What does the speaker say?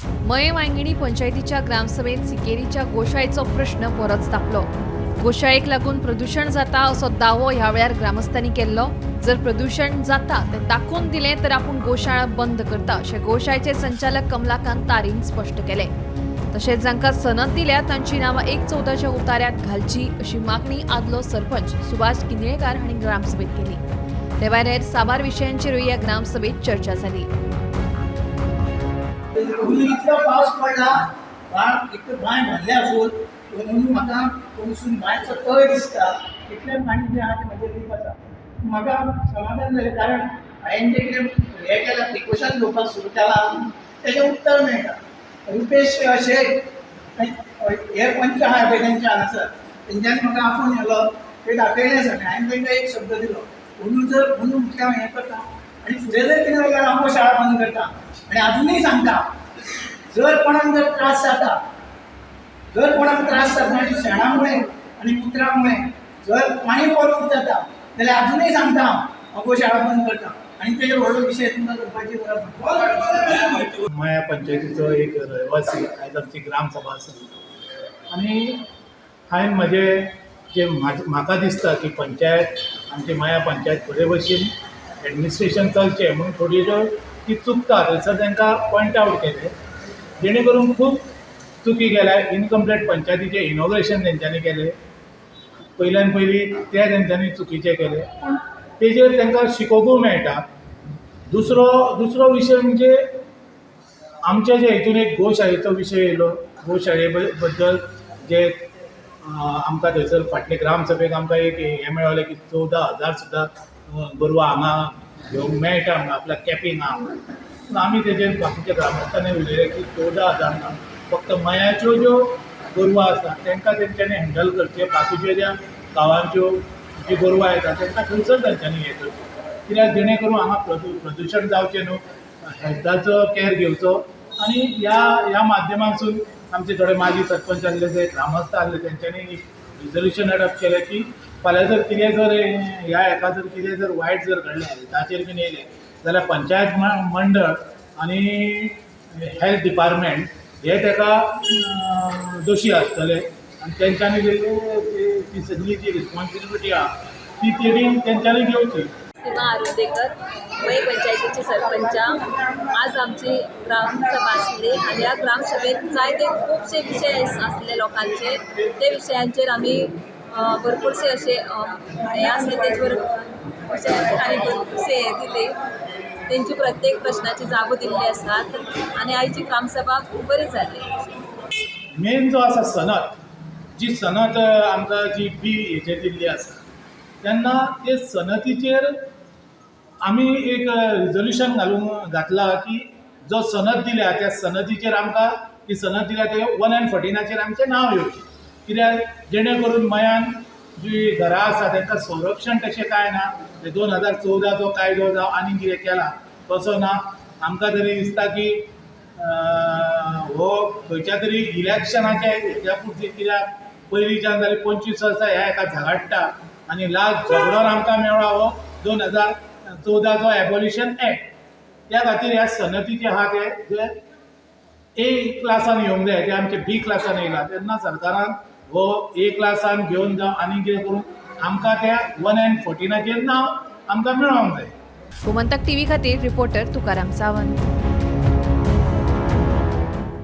मये वांयगिणी पंचायतीच्या ग्रामसभेत सिकेरीच्या गोशाळेचो प्रश्न परत तापलो. गोशाळेक लागून प्रदूषण जाता असो दावो ह्या वेळार ग्रामस्थांनी केल्लो. जर प्रदूषण जाता तें दाखोवन दिलें तर आपूण गोशाळा बंद करता अशें गोशाळेचे संचालक कमलाकांत तारीन स्पश्ट केलें. तशेंच जांकां सनद दिल्या तांची नांवां 1/14च्या उतार्यांत घालची अशी मागणी आदलो सरपंच सुभाष किनळेकार हांणी ग्रामसभेत केली. ते भायर हेर साबार विशयांचेरूय ह्या ग्रामसभेत चर्चा जाली. इतलो पावस पडला, बांय इतले बांय भरल्या फूल, म्हणून म्हाका पणसून बांयचो तळ दिसता, इतलें पाणी जें आहा तें म्हजें डीप आसा. म्हाका समाधान जालें, कारण हांवें जें कितें हें केलां, प्रिकॉशन घेवपाक सुरू केलां, तेजें उत्तर मेळटा. रुपेश शेट हे पंच आहा पळय तेंच्या हांगासर, तेंच्यांनी म्हाका आफोवन व्हेलो, ते दाखयलें सगळें. हांवें तांकां एक शब्द दिलो, अंदू जर अंदू म्हटल्यार हांव हें करता आनी फुडें जर कितें जाल्यार हांव शाळा बंद करता. आनी आजुनूय सांगता, जर कोणाक जर त्रास जाता, जर कोणाक त्रास जाता आनी शेणामुळे आनी मुत्रामुळे जर पाणी पॉल्यूट जाता जाल्यार आजुनूय सांगता हांव गोशाळा बंद करता. आनी तेजेर व्हडलो विशय तुमकां करपाची गरज ना. मया पंचायतीचो एक रहिवासी. आयज आमची ग्रामसभा आसली आनी हांवें म्हजे जे म्हाका दिसता की पंचायत, आमची मया पंचायत बरे भशेन एडमिनिस्ट्रेशन चलचें म्हणून थोडी ज्यो ती चुकता थंयसर तांकां पॉयंट आवट केलें, जेणे करून खूब चुकी केल्या. इनकम्प्लीट पंचायतीचें इनॉग्रेशन तेंच्यांनी केलें पयल्यान पयलीं, तें तेंच्यांनी चुकीचें केलें, पूण तेजेर तांकां शिकोवकूय मेळटा. दुसरो विशय म्हणजे आमच्या जे हितून एक गोशाळेचो विशय येयलो. गोशाळे बद्दल जे आमकां थंयसर फाटले ग्रामसभेक आमकां एक हें मेळोलें की 14,000 सुद्दां गोरवां हांगा घेवंक मेळटा म्हणून, आपल्याक कॅपींग आहा म्हणून. पूण आमी तेजेर बाकीच्या ग्रामस्थांनी उलयले की 14,000 ना, फक्त मयाच्यो ज्यो गोरवां आसा तांकां तेंच्यांनी हँडल करचें, बाकीच्यो ज्या गांवांच्यो जी गोरवां येता तांकां थंयसर तेंच्यांनी हें करचें, कित्याक जेणे करून हांगा प्रदुशण जावचें न्हू, हेल्थाचो कॅर घेवचो. आनी ह्या माध्यमांतसून आमचे थोडे माजी सरपंच आहले, जे ग्रामस्थ आहले, तेंच्यांनी एक रिजोल्युशन एडॉप्ट केलें की फाल्यां जर कितें जर ह्या हेका जर कितें जर वायट जर घडलें, हेल्थाचेर बीन येयलें जाल्यार पंचायत मंडळ आनी हेल्थ डिपार्टमेंट हे तेका दोशी आसतले आनी तेंच्यांनी ती सगळी जी रिस्पोन्सिबिलिटी आहा ती तेणी तेंच्यांनी घेवची. सीमा आरुंदेकर, मये पंचायतीची सरपंच. आज आमची ग्रामसभा आसली आनी ह्या ग्रामसभेत जायते खुबशे विशय आसले लोकांचे. ते विशयांचेर आमी भरपूरसे अशे हे आसले, तेजेवर विशयांचेर आमी भरपूरसे हे दिले, तेंची प्रत्येक प्रश्नाची जापो दिल्ली आसात आनी आयची ग्रामसभा खूब बरी जाली. मेन जो आसा सनद, जी सनद आमकां जी बी हेचेर दिल्ली आसा, तेन्ना ते सनदीचेर आमी एक रिजोल्युशन घालूंक घातलां की जो सनद दिल्या त्या सनदीचेर आमकां ती सनद दिल्या ते 1 एंड 14आचेर आमचें नांव येवचें, कित्याक जेणे करून मयान जी घरां आसा तांकां संरक्षण तशें कांय ना. ते 2014चो कायदो जावं आनी कितें केला तसो ना. आमकां तरी दिसता की हो खंयच्या तरी इलेक्शनाच्या हेच्या पुरती, कित्याक पयलींच्यान जाल्यार 25 वर्सां ह्या हेका झगडटा आनी लास्ट झगडोन आमकां मेळ्ळो हो 2014चो एबोलिशन एक्ट. त्या खातीर ह्या सनदीचे आहा ते जे ए क्लासान येवंक जाय ते आमचे बी क्लासान येयला, तेन्ना सरकारान हो ए क्लासान घेवन जावं आनी कितें करून आमकां त्या 1 एंड 14आचेर नांव आमकां मेळोंक जाय. गोमंतक टीव्ही खातीर रिपोर्टर तुकाराम सावंत.